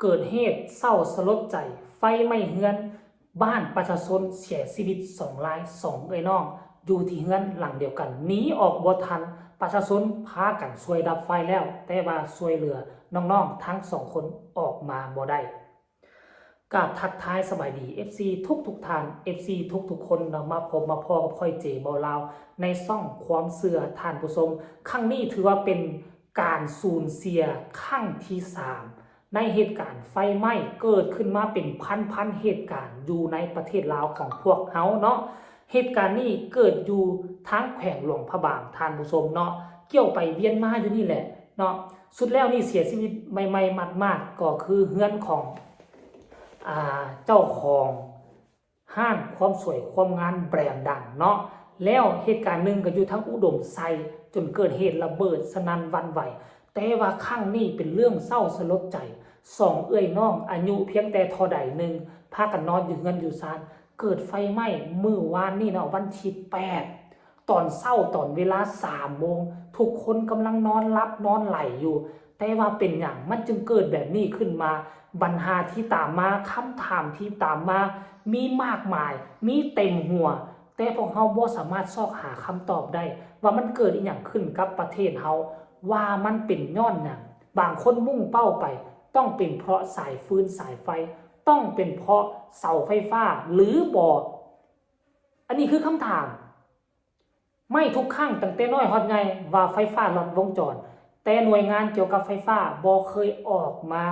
ເກີດເຫດເສົ້າສະຫຼົດໃຈ ໄຟໄໝ້ເຮືອນບ້ານ ປະຊາຊົນເສຍຊີວິດສອງລາຍ ສອງເອື້ອຍນ້ອງຢູ່ທີ່ເຮືອນຫຼັງດຽວກັນ ໜີອອກບໍ່ທັນ. ປະຊາຊົນພາກັນຊ່ວຍດັບໄຟແລ້ວ ແຕ່ວ່າຊ່ວຍເຫຼືອນ້ອງໆທັງສອງຄົນອອກມາບໍ່ໄດ້. ກາບທັກທາຍສະບາຍດີ ເອັຟຊີ ທຸກໆທ່ານ ເອັຟຊີ ທຸກໆຄົນເນາະ ມາພົບມາພໍ້ກັບຂ້ອຍ ເຈ ເບົາລາວ ໃນຊ່ອງຄວາມເຊື່ອ. ທ່ານຜູ້ຊົມ ຄັ້ງນີ້ຖືວ່າເປັນການສູນເສຍຄັ້ງທີສາມ ໃນເຫດການໄຟໄໝ້ ເກີດຂຶ້ນມາເປັນພັນໆເຫດການຢູ່ໃນປະເທດລາວຂອງພວກເຮົາເນາະ. ເຫດການນີ້ເກີດຢູ່ທາງແຂວງຫຼວງພະບາງ ທ່ານຜູ້ຊົມເນາະ ກ່ຽວໄປວຽນມາຢູ່ນີ້ແຫຼະເນາະ. ສຸດແລ້ວນີ້ເສຍຊີວິດໃໝ່ໆໝາດໆ ກໍຄືເຮືອນຂອງ ອ່າ ເຈົ້າຂອງຮ້ານຄວາມສວຍຄວາມງາມແບຣນດັງເນາະ. ແລ້ວເຫດການໜຶ່ງກໍຢູ່ທາງອຸດົມໄຊ ຈົນເກີດເຫດລະເບີດສະໜັ່ນຫວັ່ນໄຫວ. ແຕ່ວ່າຄັ້ງນີ້ເປັນເລື່ອງເສົ້າສະຫຼົດໃຈ ສອງເອື້ອຍນ້ອງອາຍຸພຽງແຕ່ເທົ່າໃດໜຶ່ງ ພາກັນນອນຢູ່ເຮືອນຢູ່ຊານ ເກີດໄຟໄໝ້ມື້ວານນີ້ເນາະ ວັນທີແປດ ຕອນເຊົ້າ ຕອນເວລາສາມໂມງ ທຸກຄົນກຳລັງນອນຫຼັບນອນໄຫຼຢູ່. ແຕ່ວ່າເປັນຫຍັງມັນຈຶ່ງເກີດແບບນີ້ຂຶ້ນມາ? ບັນຫາທີ່ຕາມມາ ຄຳຖາມທີ່ຕາມມາ ມີມາກມາຍ ມີເຕັມຫົວ, ແຕ່ພວກເຮົາບໍ່ສາມາດຊອກຫາຄຳຕອບໄດ້ວ່າມັນເກີດອີ່ຫຍັງຂຶ້ນກັບປະເທດເຮົາ, ວ່າມັນເປັນຍ້ອນຫຍັງ? ບາງຄົນມຸ່ງເປົ້າໄປ ຕ້ອງເປັນເພາະສາຍຟືນສາຍໄຟ, ຕ້ອງເປັນເພາະເສົາໄຟຟ້າ ຫຼືບໍ່? ອັນນີ້ຄືຄຳຖາມ. ໄໝ້ທຸກຄັ້ງ ຕັ້ງແຕ່ນ້ອຍຮອດໃຫຍ່ ວ່າໄຟຟ້າລັດວົງຈອນ, ແຕ່ໜ່ວຍງານກ່ຽວກັບໄຟຟ້າບໍ່ເຄີຍອອກມາ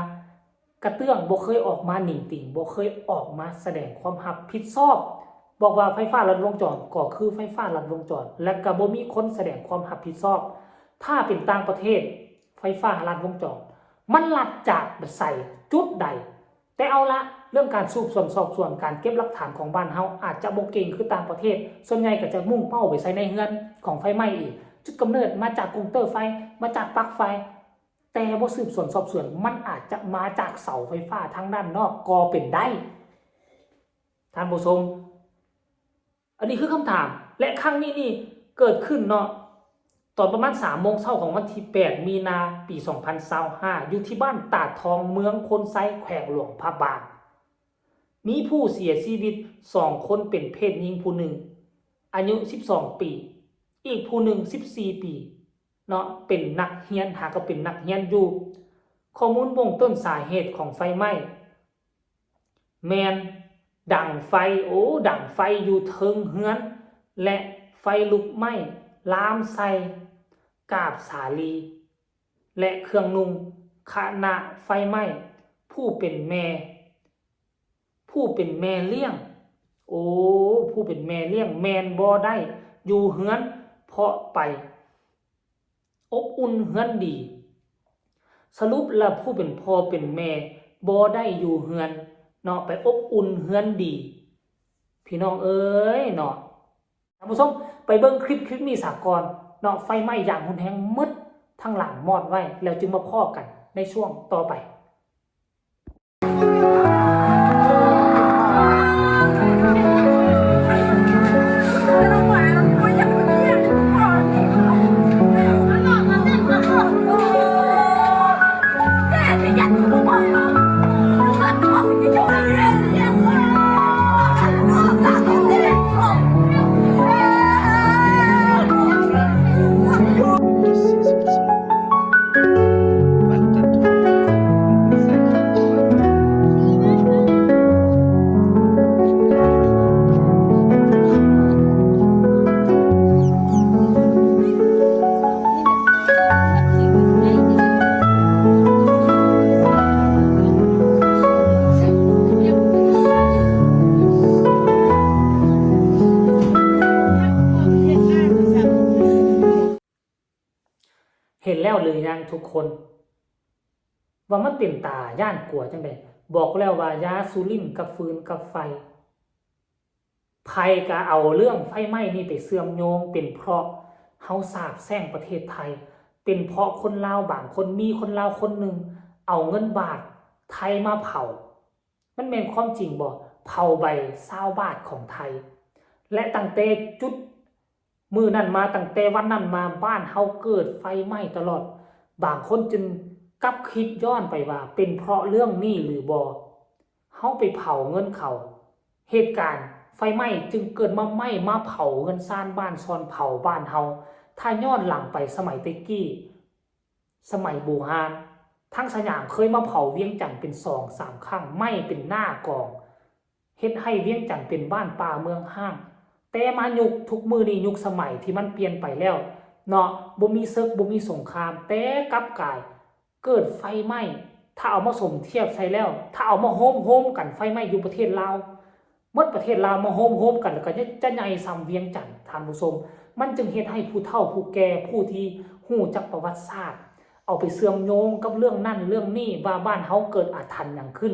ກະເຕື້ອງ, ບໍ່ເຄີຍອອກມາໜິງຕີງ, ບໍ່ເຄີຍອອກມາສະແດງຄວາມຮັບຜິດຊອບ. ບອກວ່າໄຟຟ້າລັດວົງຈອນ ກໍຄືໄຟຟ້າລັດວົງຈອນ ແລະ ກໍບໍ່ມີຄົນສະແດງຄວາມຮັບຜິດຊອບ. ຖ້າເປັນຕ່າງປະເທດ ໄຟຟ້າລັດວົງຈອນ ມັນລັດຈາກໃສ? ຈຸດໃດ? ແຕ່ເອົາລະ, ເລື່ອງການສືບສວນສອບສວນ, ການເກັບຫຼັກຖານຂອງບ້ານເຮົາອາດຈະບໍ່ເກັ່ງຄືຕ່າງປະເທດ, ສ່ວນໃຫຍ່ກໍຈະມຸ່ງເປົ້າໄປໃສ່ໃນເຮືອນຂອງໄຟໄໝ້ເອງ. ຈຸດກຳເນີດມາຈາກກົງເຕີໄຟ, ມາຈາກປັກໄຟ, ແຕ່ບໍ່ສືບສວນສອບສວນ, ມັນອາດຈະມາຈາກເສົາໄຟຟ້າທາງດ້ານນອກກໍເປັນໄດ້. ທ່ານຜູ້ຊົມ, ອັນນີ້ຄືຄຳຖາມ ແລະ ຄັ້ງນີ້ນີ້ເກີດຂຶ້ນເນາະ ຕອນປະມານສາມໂມງເຊົ້າຂອງວັນທີແປດ ມີນາ ປີສອງພັນຊາວຫ້າ ຢູ່ທີ່ບ້ານຕາດທອງ ເມືອງໂພນໄຊ ແຂວງຫຼວງພະບາງ. ມີຜູ້ເສຍຊີວິດສອງຄົນ ເປັນເພດຍິງຜູ້ໜຶ່ງອາຍຸສິບສອງປີ, ອີກຜູ້ໜຶ່ງສິບສີ່ປີເນາະ, ເປັນນັກຮຽນ, ຫາກໍເປັນນັກຮຽນຢູ່. ຂໍ້ມູນເບື້ອງຕົ້ນສາເຫດຂອງໄຟໄໝ້ ແມ່ນດັງໄຟ, ໂອ້ ດັງໄຟຢູ່ເທິງເຮືອນ ແລະ ໄຟລຸກໄໝ້ລາມໃສ່ກາບສາລີ ແລະ ເຄື່ອງນຸ່ງ. ຂະນະໄຟໄໝ້ ຜູ້ເປັນແມ່, ຜູ້ເປັນແມ່ລ້ຽງ, ໂອ້ ຜູ້ເປັນແມ່ລ້ຽງແມ່ນບໍ່ໄດ້ຢູ່ເຮືອນ ເພາະໄປ ອົບອຸ່ນເຮືອນດີ. ສະຫຼຸບແລ້ວຜູ້ເປັນພໍ່ເປັນແມ່ບໍ່ໄດ້ຢູ່ເຮືອນເນາະ, ໄປອົບອຸ່ນເຮືອນດີ ພີ່ນ້ອງເອີຍເນາະ. ທ່ານຜູ້ຊົມ ໄປເບິ່ງຄລິບ ຄລິບນີ້ສາກ່ອນເນາະ, ໄຟໄໝ້ຢ່າງຮຸນແຮງ ໝົດທັງຫຼັງມອດໄວ້ ແລ້ວຈຶ່ງມາພໍ້ກັນໃນຊ່ວງຕໍ່ໄປ. ເຫັນແລ້ວຫຼືຍັງທຸກຄົນ ວ່າມັນເປັນຕາຢ້ານກົວຈັ່ງໃດ? ບອກແລ້ວວ່າຢ່າສູ່ຫຼິ້ນກັບຟືນກັບໄຟ. ໃຜກໍເອົາເລື່ອງໄຟໄໝ້ນີ້ໄປເຊື່ອມໂຍງ ເປັນເພາະເຮົາສາບແຊ່ງປະເທດໄທ, ເປັນເພາະຄົນລາວບາງຄົນ, ມີຄົນລາວຄົນໜຶ່ງເອົາເງິນບາດໄທມາເຜົາ. ມັນແມ່ນຄວາມຈິງບໍ່? ເຜົາໃບຊາວບາດຂອງໄທ ແລະ ຕັ້ງແຕ່ຈຸດ ມື້ນັ້ນມາ, ຕັ້ງແຕ່ວັນນັ້ນມາ, ບ້ານເຮົາເກີດໄຟໄໝ້ຕະຫຼອດ. ບາງຄົນຈົນ ກັບຄິດຍ້ອນໄປວ່າເປັນເພາະເລື່ອງນີ້ຫຼືບໍ່? ເຮົາໄປເຜົາເງິນເຂົາ, ເຫດການໄຟໄໝ້ຈຶ່ງເກີດມາໄໝ້ມາເຜົາເຮືອນຊານບ້ານຊ່ອນເຜົ່າບ້ານເຮົາ. ຖ້າຍ້ອນຫຼັງໄປສະໄໝແຕ່ກີ້ ສະໄໝບູຮານ, ທາງສະຫຍາມເຄີຍມາເຜົາວຽງຈັນເປັນສອງສາມຄັ້ງ, ໄໝ້ເປັນໜ້າກອງ, ເຮັດໃຫ້ວຽງຈັນເປັນບ້ານປ່າເມືອງຮ້າງ. ແຕ່ມາຍຸກທຸກມື້ນີ້ ຍຸກສະໄໝທີ່ມັນປ່ຽນໄປແລ້ວເນາະ, ບໍ່ມີເສິກ ບໍ່ມີສົງຄາມ, ແຕ່ກັບກາຍເກີດໄຟໄໝ້. ຖ້າເອົາມາສົມທຽບໃສ່ແລ້ວ, ຖ້າເອົາມາໂຮມໆກັນ, ໄຟໄໝ້ຢູ່ປະເທດລາວ ໝົດປະເທດລາວມາໂຮມໆກັນ ແລ້ວກໍຈະໃຫຍ່ສ່ຳວຽງຈັນ. ທ່ານຜູ້ຊົມ, ມັນຈຶ່ງເຮັດໃຫ້ຜູ້ເຖົ້າຜູ້ແກ່ ຜູ້ທີ່ຮູ້ຈັກປະຫວັດສາດ ເອົາໄປເຊື່ອມໂຍງກັບເລື່ອງນັ້ນເລື່ອງນີ້ ວ່າບ້ານເຮົາເກີດອາຖັນຫຍັງຂຶ້ນ,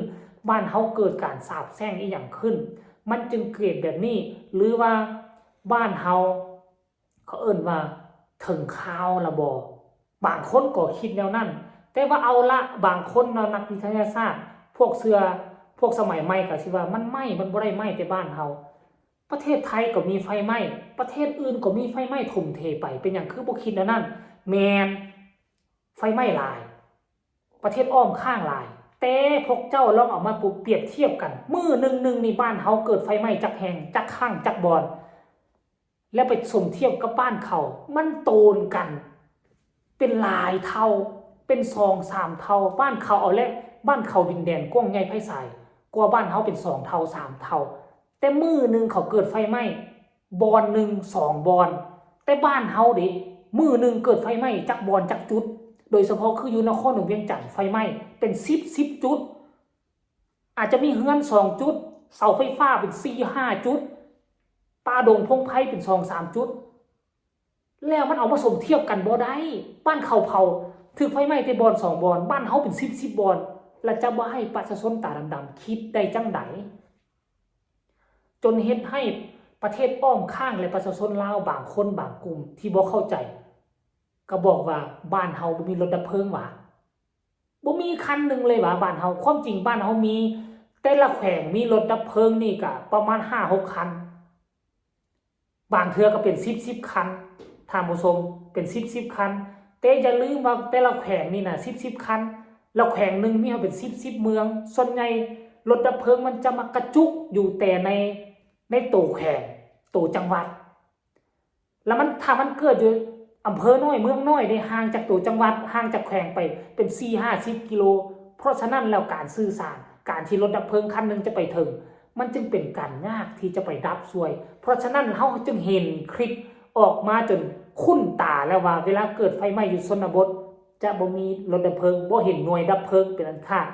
ບ້ານເຮົາເກີດການສາບແຊ່ງອີ່ຫຍັງຂຶ້ນ, ມັນຈຶ່ງເກີດແບບນີ້. ຫຼືວ່າບ້ານເຮົາ ເຂົາເອີ້ນວ່າເຖິງຄາວລະບໍ? ບາງຄົນກໍຄິດແນວນັ້ນ, ແຕ່ວ່າເອົາລະ, ບາງຄົນເນາະ ນັກວິທະຍາສາດ ພວກເຊື່ອ ພວກສະໄໝໃໝ່ກໍຊິວ່າມັນໄໝ້, ມັນບໍ່ໄດ້ໄໝ້ແຕ່ບ້ານເຮົາ. ປະເທດໄທກໍມີໄຟໄໝ້, ປະເທດອື່ນກໍມີໄຟໄໝ້ຖົມເທໄປ, ເປັນຫຍັງຄືບໍ່ຄິດແນວນັ້ນ? ແມ່ນ ໄຟໄໝ້ຫຼາຍ, ປະເທດອ້ອມຂ້າງຫຼາຍ, ແຕ່ພວກເຈົ້າລອງເອົາມາປຽບທຽບກັນ, ມື້ໜຶ່ງໆນີ້ ບ້ານເຮົາເກີດໄຟໄໝ້ຈັກແຫ່ງ, ຈັກຄັ້ງ, ຈັກບ່ອນ? ແລ້ວໄປສົມທຽບກັບບ້ານເຂົາ, ມັນໂຕນກັນເປັນຫຼາຍເທົ່າ, ເປັນສອງສາມເທົ່າ. ບ້ານເຂົາເອົາແຫຼະ, ບ້ານເຂົາດິນແດນກວ້າງໃຫຍ່ໄພສາຍກວ່າບ້ານເຮົາເປັນສອງເທົ່າ, ສາມເທົ່າ. ແຕ່ມື້ໜຶ່ງເຂົາເກີດໄຟໄໝ້ບ່ອນໜຶ່ງ ສອງບ່ອນ, ແຕ່ບ້ານເຮົາເດ ມື້ໜຶ່ງເກີດໄຟໄໝ້ຈັກບ່ອນ ຈັກຈຸດ? ໂດຍສະເພາະຄືຢູ່ນະຄອນຫຼວງວຽງຈັນ ໄຟໄໝ້ເປັນສິບ ສິບຈຸດ. ອາດຈະມີເຮືອນສອງຈຸດ, ເສົາໄຟຟ້າເປັນສີ່ຫ້າຈຸດ, ປ່າດົງພົງໄພເປັນສອງສາມຈຸດ, ແລ້ວມັນເອົາມາສົມທຽບກັນບໍ່ໄດ້. ບ້ານເຂົາເຜົາ ຖືກໄຟໄໝ້ແຕ່ບ່ອນສອງບ່ອນ, ບ້ານເຮົາເປັນສິບສິບບ່ອນ, ແລ້ວຈະບໍ່ໃຫ້ປະຊາຊົນຕາດຳໆຄິດໄດ້ຈັ່ງໃດ? ຈົນເຮັດໃຫ້ປະເທດອ້ອມຂ້າງ ແລະ ປະຊາຊົນລາວບາງຄົນບາງກຸ່ມທີ່ບໍ່ເຂົ້າໃຈ ກໍບອກວ່າ ບ້ານເຮົາບໍ່ມີລົດດັບເພີງຫວາ? ບໍ່ມີຄັນໜຶ່ງເລີຍຫວາບ້ານເຮົາ? ຄວາມຈິງບ້ານເຮົາມີ, ແຕ່ລະແຂວງມີລົດດັບເພີງນີ້ກະປະມານຫ້າຫົກຄັນ, ບາງເທື່ອກໍເປັນສິບສິບຄັນ, ທ່ານຜູ້ຊົມ, ເປັນສິບສິບຄັນ. ແຕ່ຢ່າລືມວ່າແຕ່ລະແຂວງນີ້ນະສິບສິບຄັນ, ລະແຂວງໜຶ່ງມີເຮົາເປັນສິບສິບເມືອງ. ສ່ວນໃຫຍ່ລົດດັບເພີງມັນຈະມາກະຈຸກຢູ່ແຕ່ໃນ, ໃນໂຕແຂວງ, ໂຕຈັງຫວັດ. ແລ້ວມັນ ຖ້າມັນເກີດຢູ່ອຳເພີນ້ອຍເມືອງນ້ອຍເດ້, ຫ່າງຈາກໂຕຈັງຫວັດ, ຫ່າງຈາກແຂວງໄປເປັນສີ່ຫ້າສິບກິໂລ. ເພາະສະນັ້ນແລ້ວ ການສື່ສານ, ການທີ່ລົດດັບເພີງຄັນໜຶ່ງຈະໄປເຖິງ, ມັນຈຶ່ງເປັນການຍາກທີ່ຈະໄປດັບຊ່ວຍ. ເພາະສະນັ້ນເຮົາຈຶ່ງເຫັນຄລິບອອກມາຈົນຄຸ້ນຕາແລ້ວວ່າ ເວລາເກີດໄຟໄໝ້ຢູ່ຊົນນະບົດ ຈະບໍ່ມີລົດດັບເພີງ, ບໍ່ເຫັນໜ່ວຍດັບເພີງເປັນອັນຂາດ.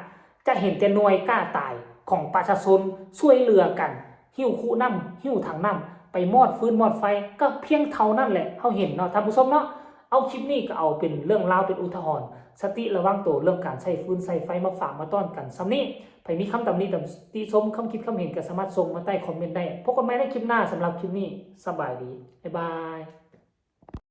ຈະເຫັນແຕ່ໜ່ວຍກ້າຕາຍຂອງປະຊາຊົນຊ່ວຍເຫຼືອກັນ ຫິ້ວຄຸນ້ຳ ຫິ້ວຖັງນ້ຳ ໄປມອດຟືນມອດໄຟ ກໍພຽງເທົ່ານັ້ນແຫຼະ. ເຮົາເຫັນເນາະ ທ່ານຜູ້ຊົມເນາະ. ເອົາຄລິບນີ້ກໍເອົາເປັນເລື່ອງລາວ ເປັນອຸທາຫອນ ສະຕິລະວັງໂຕເລື່ອງການໃຊ້ຟືນໃຊ້ໄຟ ມາຝາກມາຕ້ອນກັນສ່ຳນີ້. ໃຜມີຄຳຕຳນິຕຳຕິຊົມ ຄຳຄິດຄຳເຫັນ ກໍສາມາດສົ່ງມາໃຕ້ຄອມເມັນໄດ້. ພົບກັນໃໝ່ໃນຄລິບໜ້າ. ສຳລັບຄລິບນີ້ ສະບາຍດີ ບາຍບາຍ.